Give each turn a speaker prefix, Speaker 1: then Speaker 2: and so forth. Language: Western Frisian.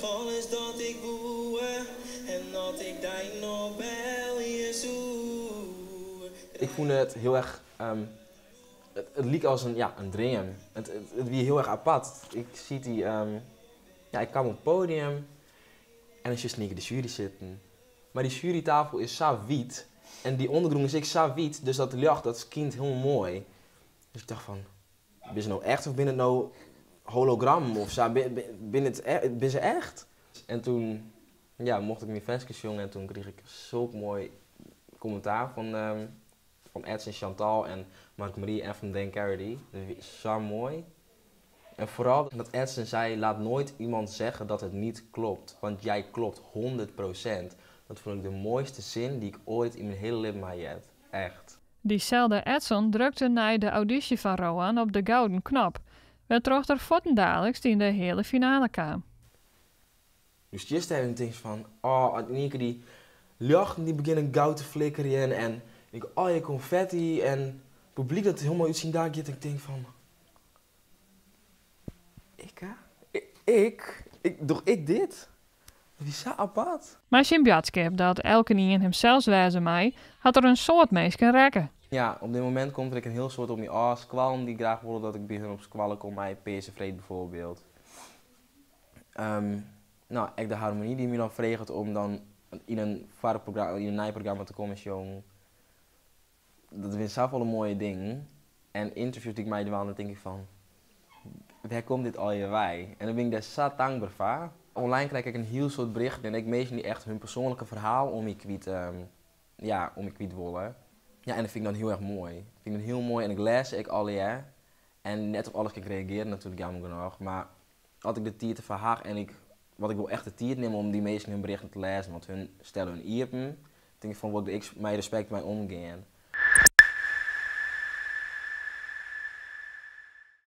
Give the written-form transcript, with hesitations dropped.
Speaker 1: Alles dat ik woe en dat ik dy noch belje soe.
Speaker 2: Ik fûn it hiel erch, it like as in, ja, in dream. It wie hiel erch apart. Ik siet dy, ja, ik kaam op it poadium en dan sjochst yn ien kear de sjuery sitten. Mar dy sjuerytafel is sa wyt en dy ûndergrûn is ek sa wyt, dus dat ljocht dat skynt hiel moai. Dus ik tocht fan, binne se no echt of binne it no hologrammen of sa? Binne it, binne se echt? En toen, ja, mocht ik myn ferske sjonge en toen krige ik zulk moai kommentaar fan Edson Chantal en Mark Marie en fan Dan Karaty. Dat wie sa moai. En foaral dat Edson sei: "Laat nooit iemand zeggen dat het niet klopt, want jij klopt 100%." Dat fûn ik de moaiste sin dy't ik oait yn myn hiele libben ha heard. Echt.
Speaker 3: Dyselde Edson drukte nei de audysje fan Roan op de gouden knop, wêrtroch't er fuortendaliks yn de heale finale kaam.
Speaker 2: Dus stiest dêr en tinkst fan, oh, yn ien kear dy ljochten dy begjinne gau te flikkerjen en ik, oh, je konfetti en it publyk dat hielendal út syn dak giet en ik tink fan, ik hè? Ik? Ik, doch ik dit? Dat wie sa apart.
Speaker 3: Mei syn boadskip dat elkenien himsels wêze mei, hat er in soad minsken rekke.
Speaker 2: Ja, op dit momint komt der ek in hiel soad op my ôf. Skoallen dy't graach wolle dat ik by hun op skoalle kom, mei Pearse Freed byfoarbyld. No, ek de Harmonie dy't my dan freget om dan yn in foarprogramma, yn in nij programma te kommen sjongen. Dat binne safolle moaie dingen. En ynterviews dy't ik meidwaan, dan tink ik fan, wêr komt dit allegear wei? En dan bin ik dêr sa tankber foar. Online krij ik ek in hiel soad berichten en ek minsken dy't echt hun persoanlike ferhaal oan my kwyt, ja, oan my kwyt wolle. Ja, en dat fyn ik dan hiel erch moai. Dat fyn ik dan hiel moai en ik lês se ek allegear. En net op alles kin ik reagearje natuerlik, jammer genôch. Mar as ik de tiid derfoar ha en ik, want ik wol echt de tiid nimme om dy minsken hun berichten te lêzen, want hun stelle hun iepen, tink ik fan wol ik der ek mei respekt mei omgean.